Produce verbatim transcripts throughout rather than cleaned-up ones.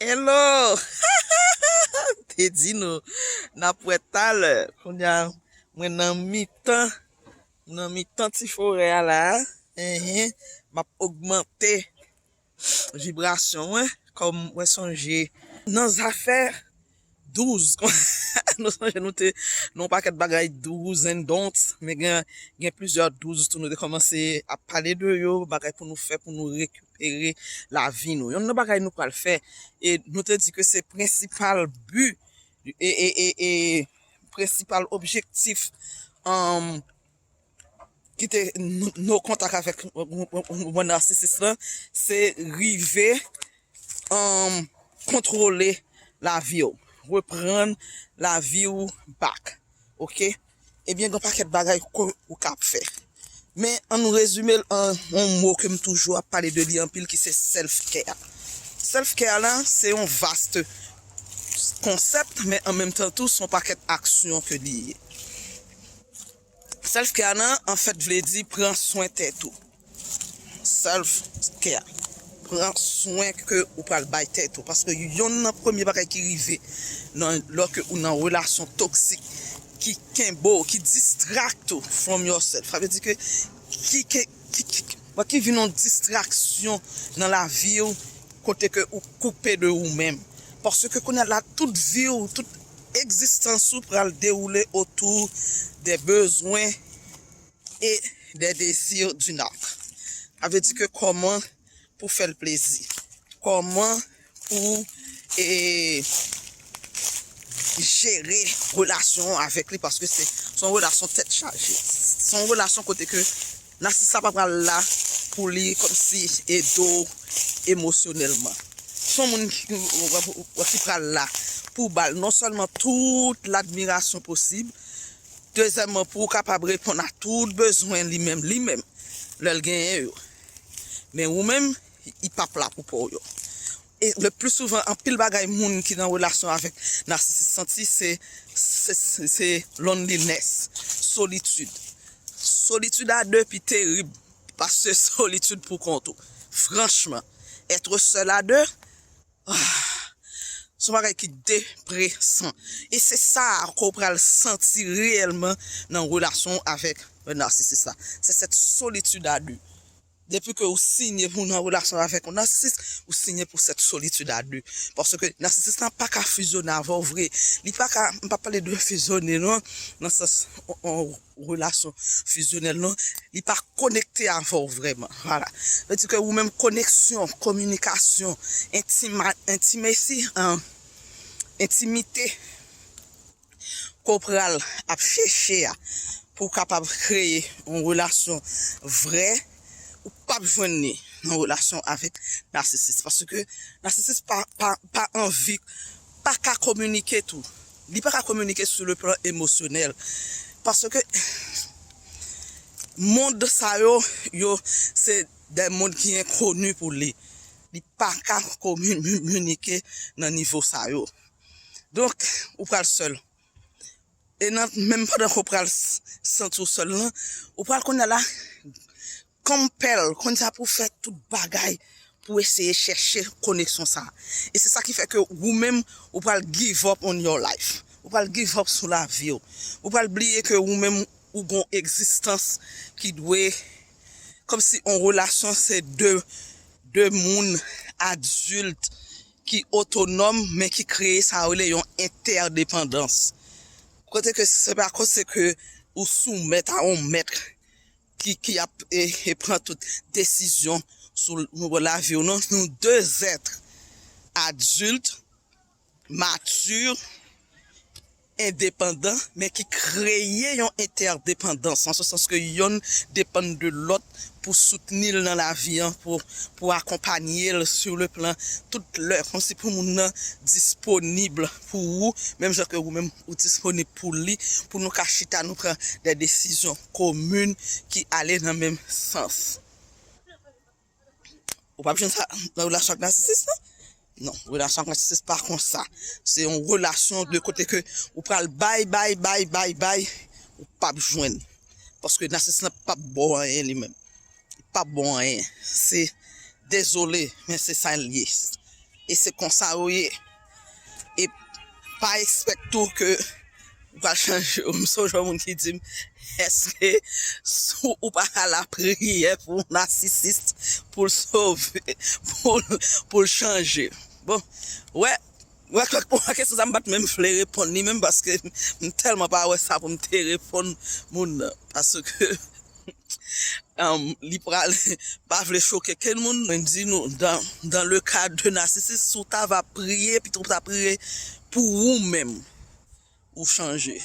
Hello! M te di nou, n ap wè talè. Kounye a, mwen nan mitan, nan mitan ti forè a la. Enhen, m ap ogmante vibrasyon mwen, kòm mwen sonje nan zafè douz. Nou sonje nou te nan yon pakèt bagay do's and don'ts, men gen, gen plizyè do's tou nou te kòmanse ap pale de yo, bagay pou nou fè, pou nou rekipere lavi nou. Yonn nan bagay nou pral fè, e nou te di ke se prensipal bi, e, e, e, e prensipal objektif, um, ki te n- nan kontak avèk mwen nasisis lan, se rive, um, kontwole lavi w, reprann lavi w back. Oke? Ebyen, gen pakèt bagay ke ou ka fè. Men, an nou rezime l an yon mo ke m toujou ap pale de li anpil, ki se self care. Self care la, se yon vaste konsèp, men an menm tan tou, se yon pakèt aksyon ke li ye. Self care nan, anfèt, vle di pran swen tèt ou. Self care. Pran swen ke ou pral bay tèt ou. Paske yonn nan premye bagay ki rive nan, lòske ou nan relasyon toksik ki kenbe w, ki distract ou from yourself. Sa vle di ke ki, ki, ki, ki, ki, ki vin yon distraksyon nan lavi w, kote ke ou koupe de ou menm. Paske kounye a la, tout vi w, tout egzistans ou pral dewoule otou de bezwen e de dezi d'une autre. Sa vle di ke kòman pou fè l plezi, kòman pou, e, jere relasyon avèk li, paske se, se yon relasyon tèt chaje. Se yon relasyon kote ke nasisis la pa pral la pou li kòmsi ede w emosyonèlman. Se yon moun ki, ki pral la pou ba l non sèlman tout ladmirasyon posib, dezyèmman, pou w kapab reponn a tout bezwen li menm, li menm, lè l genyen yo. Men ou menm, li p ap la pou pa w yo. E le pli souvan, anpil bagay moun ki nan relasyon avèk nasisis santi, se, se, se, se loneliness, solitid. Solitid a de pi terib pase solitid pou kont ou. Franchman, être seul à deux, ah, se yon bagay ki depresan. E se sa ke w pral santi reyèlman nan relasyon w avèk yon nasisis la. Se cette solitude à deux. Depi ke ou siyen pou nan relasyon avèk yon nasisis, ou siyen pou cette solitude à deux. Paske nasisis la pa ka fizyone avè w vre. Li pa ka, m pa pale de fizyone non, nan sans on, on relasyon fizyonèl non, li pa konekte avè w vrèman. Vwala. Vle di ke ou menm koneksyon, kominikasyon, entima, intimacy, an, entimite ke w pral ap chèche a pou w kapab kreye yon relasyon vrè, ou p ap jwenn li nan relasyon avèk nasisis. Paske nasisis pa, pa, pa anvi, pa ka kominike tou. Li pa ka kominike sou le plan emosyonèl. Paske mond sa yo, yo, se de mond ki enkoni pou li. Li pa ka kominike nan nivo sa yo. Donk, ou pral sèl. E nan, menm pandan ke w pral s- santi w sèl lan, ou pral kounye a la, compel, konn sa pou w fè tout bagay pou eseye chèche koneksyon sa. E se sa ki fè ke ou menm, ou pral give up on your life. Ou pral give up sou lavi w. Ou pral bliye ke ou menm, ou gon egzistans ki dwe, kòmsi on relasyon se de, de moun adilt ki otonòm, men ki kreye sa yo rele yon entèdepandans. Kote ke se pa kote ke ou soumèt a yon mèt ki, ki ap e, e pran tout desizyon sou, sou lavi w non. Nou de zèt adilt, mati, endepandan, men ki kreye yon entèdepandans, an se sans ke yonn depann de lòt pou soutni l nan lavi an, pou, pou akonpanye l sur le plan tout lè, kòmsi pou moun nan disponib pou ou, menm jan ke ou menm ou disponib pou li, pou nou ka chita, nou pran de desizyon komin ki ale nan menm sans. Ou p ap jwenn sa nan relasyon ak nasisis, non? Non, relasyon ak nasisis pa konsa. Se yon relasyon de kote ke ou pral bay, bay, bay, bay, bay, ou p ap jwenn. Paske nasisis lan p ap ba w anyen li menm. Li p ap ba w anyen. Se dezole, men se sa l ye. E se konsa yo ye. E pa ekspekte tou ke ou pral chanje. M sonje yon moun ki di m, èske si ou pa ka lapriyè pou yon nasisis pou l sove, pou l, pou l chanje? Bon, wè, wè, wè, kesyon sa m pa t menm vle reponn li menm paske m tèlman pa wè sa pou m te reponn moun nan. Paske um, li pral pa vle choke kenn moun. Mwen di nou, dans, dans le cas de narcissisme, si w ta va priye, pito w ta priye pou ou menm, ou chanje.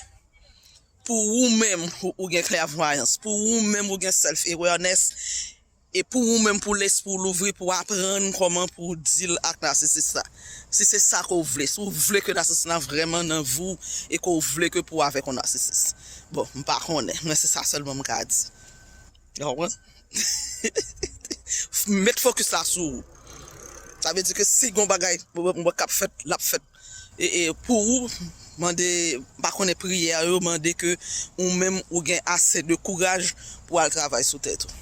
Pou ou menm, ou, ou gen klèvwayans. Pou ou menm, ou gen self awareness. E pou ou menm, pou lespri w louvri, pou w aprann kòman pou w deal ak nasisis la. Si se sa ke w vle, si w vle ke nasisis la vrèman nan vi w e ke w vle ke pou w avèk yon nasisis. Bon, m pa konnen, men se sa sèlman m ka di. Ou konprann? Met fokis la sou ou. Sa vle di ke si gon bagay mwen k ap fèt, l ap fèt. E, e pou ou, mande, m pa konnen priyè yo, mande ke ou menm ou gen ase de kouraj pou al travay sou tèt ou.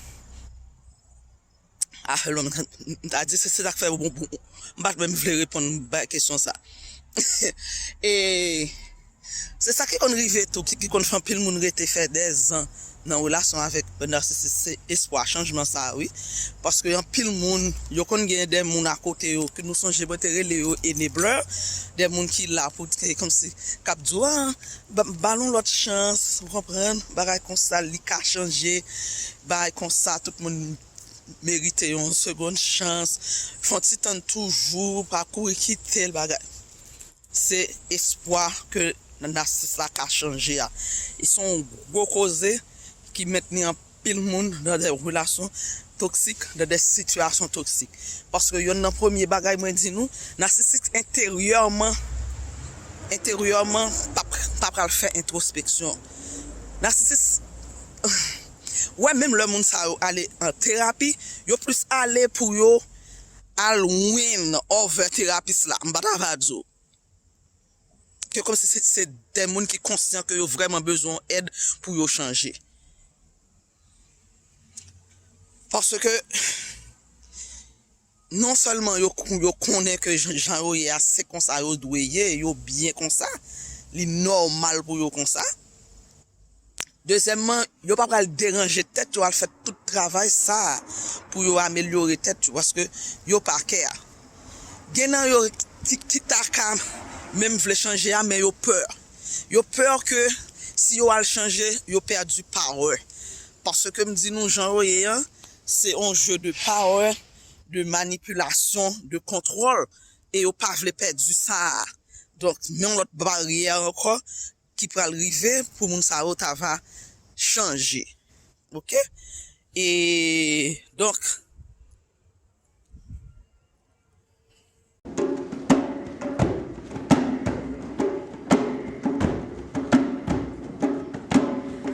A, lòm, m ta di se, se sa k fè bon, bon, m pa t menm vle reponn bay kesyon sa. E se sa ki konn rive tou, ki, ki konn fè anpil moun rete fè dèzan nan relasyon avèk yon nasisis, se espwa chanjman sa a, wi. Paske anpil moun, yo konn gen de moun akote yo, ke nou sonje mwen te rele yo enabler, de moun ki la pou te kòmsi k ap di w, a, ba, ba l yon lòt chans, ou konprann, bagay konsa, li ka chanje, bagay konsa, tout moun merite yon segond chans, fè yon ti tann toujou, pa kouri kite l, bagay. Se espwa ke nasisis la ka chanje a. E se yon gwo koze ki mentni anpil moun nan de relasyon toksik, nan de sitiyasyon toksik. Paske yonn nan premye bagay mwen di nou, nasisis enteryèman, enteryèman, pa, pa pral fè entwospeksyon. Nasisis, wè, menm lè moun sa yo ale an terapi, yo plis ale pou yo al win over terapis la. M pa ta va di w. Ke kòmsi se, se de moun ki konsyan ke yo vrèman bezwen èd pou yo chanje. Paske non sèlman yo, yo konnen ke jan, jan yo ye a, se konsa yo dwe ye, yo byen konsa, li nòmal pou yo konsa. Dezyèmman, yo pa pral deranje tèt yo al fè tout travay sa a pou yo amelyore tèt yo, paske yo pa kè a. Gen nan yo ki, ki ta ka menm vle chanje a, men yo pè. Yo pè ke si yo al chanje, yo pèdi power. Paske m di nou jan yo ye an, se yon jeu de power, de manipulation, de contrôle, e yo pa vle pèdi sa a. Donk, men yon lòt baryè ankò ki pral rive pou moun sa yo ta va chanje. Oke? E donk,